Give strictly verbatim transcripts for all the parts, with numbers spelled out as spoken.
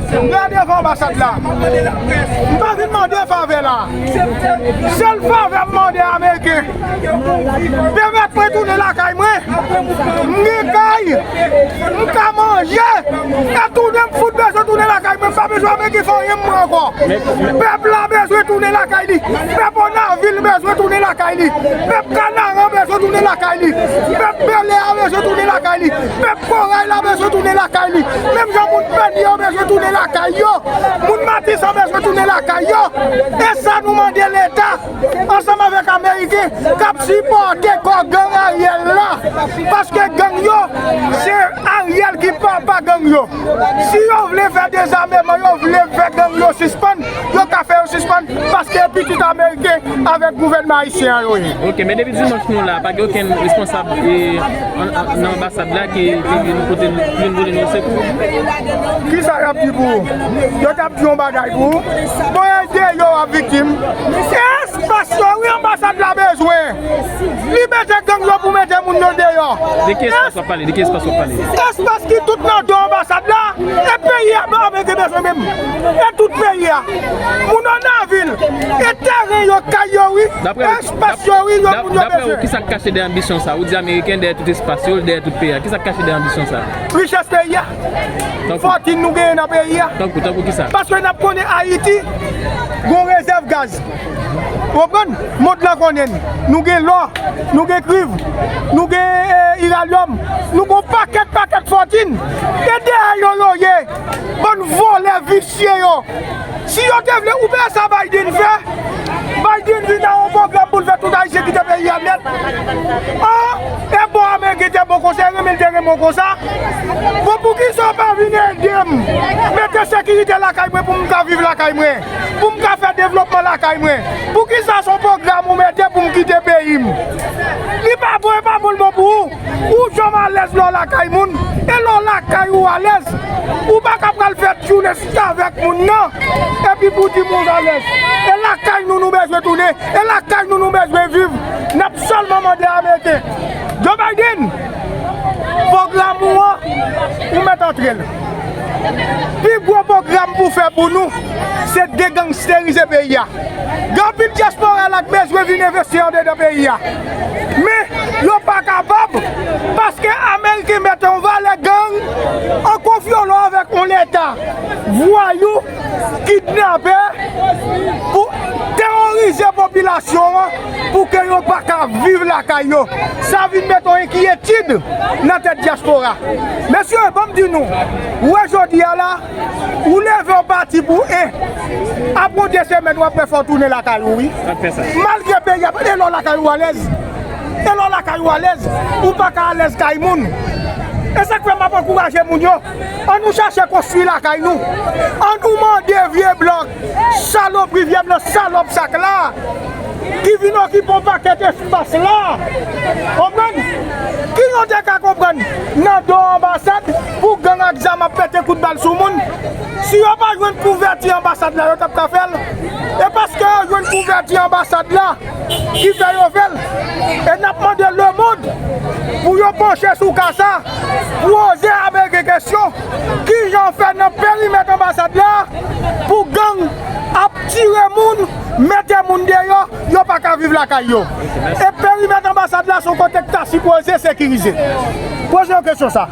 Gade devan anbasad la. M pa vin mande favè la. Sèl favè m mande Ameriken, pèmèt mwen tounen lakay mwen. M gen kay, m ka manje. E tounen m fout bezwen tounen lakay mwen. M pa bezwen Ameriken fè anyen mwen ankò. Pèp la bezwen tounen lakay li. Pèp Onavil bezwen tounen lakay li. Pèp Kanaran bezwen tounen lakay li. Pèp Bèlè a bezwen tounen lakay li. Pèp Koray la bezwen tounen lakay li. Menm jan moun Pènye yo bezwen tounen lakay yo, moun Matisan bezwen tounen lakay yo. E sa nou mande Leta, ansanm avèk Ameriken, k ap sipòte kò gang Ariel la. Paske gang yo, se Ariel ki papa gang yo. Si yo vle fè dezameman, yo vle fè gang yo sispann, yo ka fè yo sispann, paske pitit Ameriken avèk gouvènman ayisyen an yo ye. Ok, men depi dimanch nou la, pa gen okenn responsab, e, an, an, nan anbasad la ki, ki vin pote, ki vin vole nou sekou? Kisa y ap di pou ou? Yo t ap di yon bagay pou ou? Bon, e de yo ap viktim. Se espas yo, wi, anbasad la bezwen. Li mete gang yo pou mete moun yo deyò. De ki espas w ap pale? De ki espas w ap pale? Espas ki tout nan do anbasad la. E peyi a pa Ameriken bezwen menm. E tout peyi a. Moun Onavil. E teren yo, kay yo, wi. Espas yo, wi, yo, moun yo bezwen. Daprè ou, kisa k kache dèyè anbisyon sa? Ou di Ameriken dèyè tout espas yo, dèyè tout peyi a. Kisa k kache dèyè anbisyon sa? Richès peyi a. Fòtin nou genyen nan peyi a. Tankou, tankou kisa? Paske n ap konnen Ayiti gon rezèv gaz. Ou konprann? Mond lan konnen n. Nou gen lò, nou gen kwiv, nou gen, eh, iralyòm, nou gon pakèt, pakèt fòtin. E dèyè yo yo ye. Bann vòlè visye yo. Si yo te vle, ou pa wè sa Biden fè? Biden vin ak yon pwogram pou l fè tout Ayisyen kite peyi a nèt. An, e bò Ameriken te bon konsa, e renmen l te renmen w konsa. Bon, poukisa w pa vin ede m mete sekirite lakay mwen pou m ka viv lakay mwen, pou m ka fè devlopman lakay mwen? Poukisa se yon pwogram ou mete pou m kite peyi m? Li pa bon, e pa bon l bon pou ou. Ou janm alèz lè w lakay moun, e lè w lakay ou alèz. Ou pa ka pral fè jounen avèk moun nan, epi pou di moun alèz. E lakay nou nou bezwen tounen, e lakay nou nou bezwen viv. N ap sèlman mande Ameriken, Joe Biden, pwogram ou an, ou mèt antre l. Pi gwo pwogram pou fè pou nou, se degangsterize peyi a. Gen anpil dyaspora la k bezwen vin envesti andedan peyi a. Men, yo pa kapab, paske Ameriken mete yon valè gang an konfyolo avèk yon leta vwayou, kidnapè, pou teworize popilasyon an, pou ke yo pa ka viv lakay yo. Sa vin mete yon enkyetid nan tèt dyaspora. Mesye, ban m di nou, ou wè jodi a la, ou leve w pati pou en, apre de semèn, w ap wè fò w tounen lakay ou, wi. Malgre peyi a, e lè w lakay ou alèz. E lè w lakay ou alèz, ou pa ka alèz kay moun. E sa k fè m ap ankouraje moun yo, ann nou chache konstwi lakay nou. Ann nou mande vye blan, salopri, vye blan salòp sa k la, ki vin okipe yon pakèt espas la. Konprann? Ki nou te ka konprann nan do anbasad pou gang ak zam ap pete kout bal sou moun? Si yo pa jwenn kouvèti anbasad la, yo t ap ka fè l. E paske yo jwenn kouvèti anbasad la ki fè yo fè l. E n ap mande lemonn pou yo panche sou ka sa, poze Ameriken kesyon, kijan fè nan perimèt anbasad la pou gang ap tire moun, mete moun deyò, yo pa ka viv lakay yo. E perimèt anbasad la se yon kote k ta sipoze sekirize. Poze yo kesyon sa.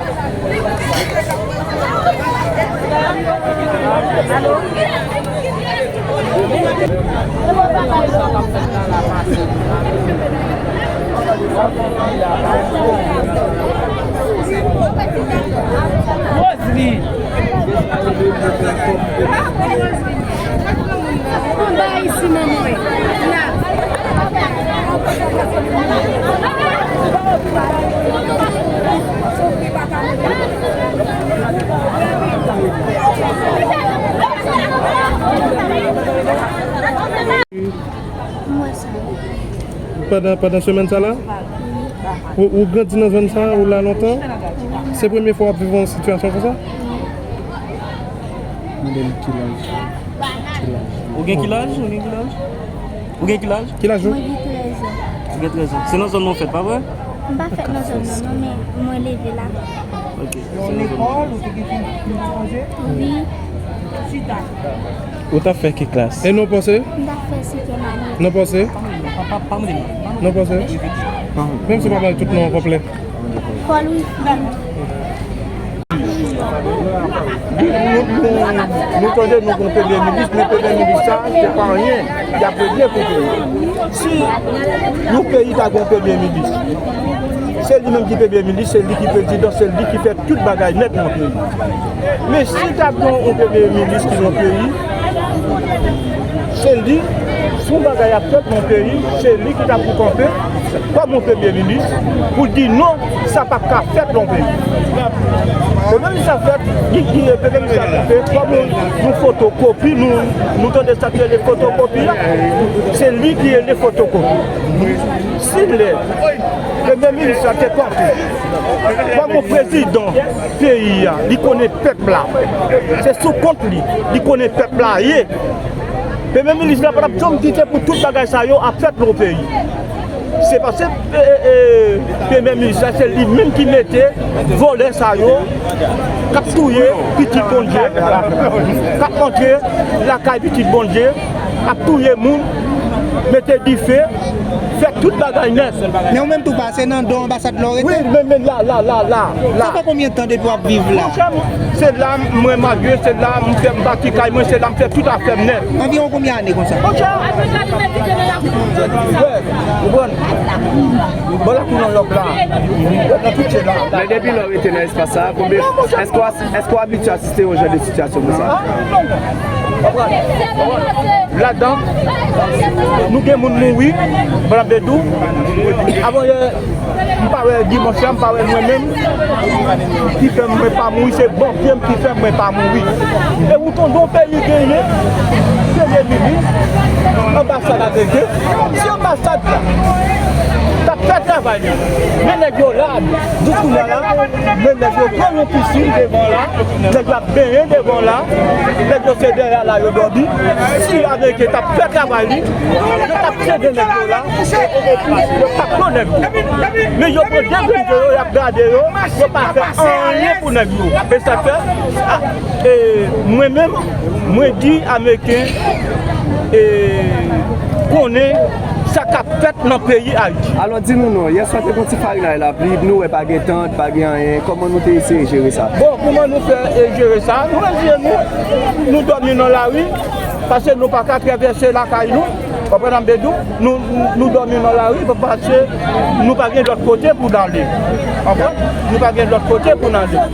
Roseline. Anba isi, manman. La. Pandan, pandan semèn sa la? Ou, ou grandi nan zòn sa, ou la lontan? Se premye fwa w ap viv yon sitiyasyon konsa? Mande m ki laj. Ki laj? Ou gen ki laj? Ou gen ki laj? Ou gen ki laj? Ki laj ou? Mwen gen trèz an. Ou gen trèz an. Se nan zòn nan w fèt, pa vre? M pa fèt nan zòn nan, non, men mwen leve la. Ok. Se nan zòn nan. Wi. Ou t ap fè ki klas? E non panse? M t ap fè senkyèm ane. Non panse? Non panse? Menm si w pa mande tout non an konplè. Paul Wilfran. Nou, nou, nou tande nou gon premye minis, men premye minis sa, se pa anyen. Y ap regle pou peyi. Si yon peyi ta gon premye minis, se li menm ki premye minis, se li ki prezidan, se li ki fè tout bagay nèt nan peyi. Men si ta gon yon premye minis ki nan peyi, se li, si yon bagay ap fèt nan peyi, se li ki ta pou kanpe kòm yon premye minis pou l di non, sa p ap ka fèt nan peyi. Premye minis sa fèt, li ki premye minis sa koupe, kòm yon, yon fotokopi, nou, nou tande sa ki rele fotokopi a, se li ki rele fotokopi. Si lè premye minis la te kanpe kòm yon prezidan peyi a, li konnen pèp la, se sou kont li, li konnen pèp la ye. Premye minis la pa t ap janm kite pou tout bagay sa yo ap fèt nan peyi. Se paske e, e, e, premye minis la, se li menm ki mete vòlè sa yo k ap touye pitit Bondye, k ap antre lakay pitit Bondye, ap touye moun, mete dife, fè tout bagay nèt. Men ou menm tou pase nan do anbasad la w rete? Wi, men, men la, la, la, la, la. Sa fè konbyen tan depi w ap viv la? Monchè, se la mwen marye, se la m fè m bati kay mwen, se la m fè tout afè m nèt. Anviwon konbyen ane konsa? Monchè, wè, ou konprann? Bon, la tou nan lòk la. Nan tout se la. Men depi lè w rete nan espas sa a, konbyen, èske w, èske w abitye asiste yon jan de sitiyasyon konsa? Ah, non, non. Konprann? Konprann? Ladan, nou gen moun mouri, Blan Bedou. Avan yè, m pa wè dimanch la, m pa wè mwen menm. Ki fè mwen pa mouri, se Bondye m ki fè mwen pa mouri. E ou tande yon peyi genyen premye minis, anbasad ameriken, si anbasad la t ap fè travay li, men nèg yo la, jouk kounye a la, men nèg yo pran yon pisin devan la, nèg yo ap benyen devan la, nèg yo se dèyè la yo dòmi. Si ameriken t ap fè travay li, yo t ap sede nèg yo la, e, e, e, yo t ap pran nèg yo. Men yo pran de grenn je yo, y ap gade yo, yo pa fè anyen pou nèg yo. E sa k fè, a, e, mwen menm, mwen di ameriken, e, konnen sa k ap fèt nan peyi Ayiti. Alò, di nou non, yèswa te gon ti farinay lapli, nou wè pa gen tant, pa gen anyen, kòman nou te eseye jere sa? Bon, kòman nou fè, e, jere sa? Nou eseye nou, nou dòmi nan lari, paske nou pa ka travèse lakay nou, konprann sa m vle di w? Nou, nou dòmi nan lari, paske nou pa gen lòt kote pou n ale. Konprann? Nou pa gen lòt kote pou n ale.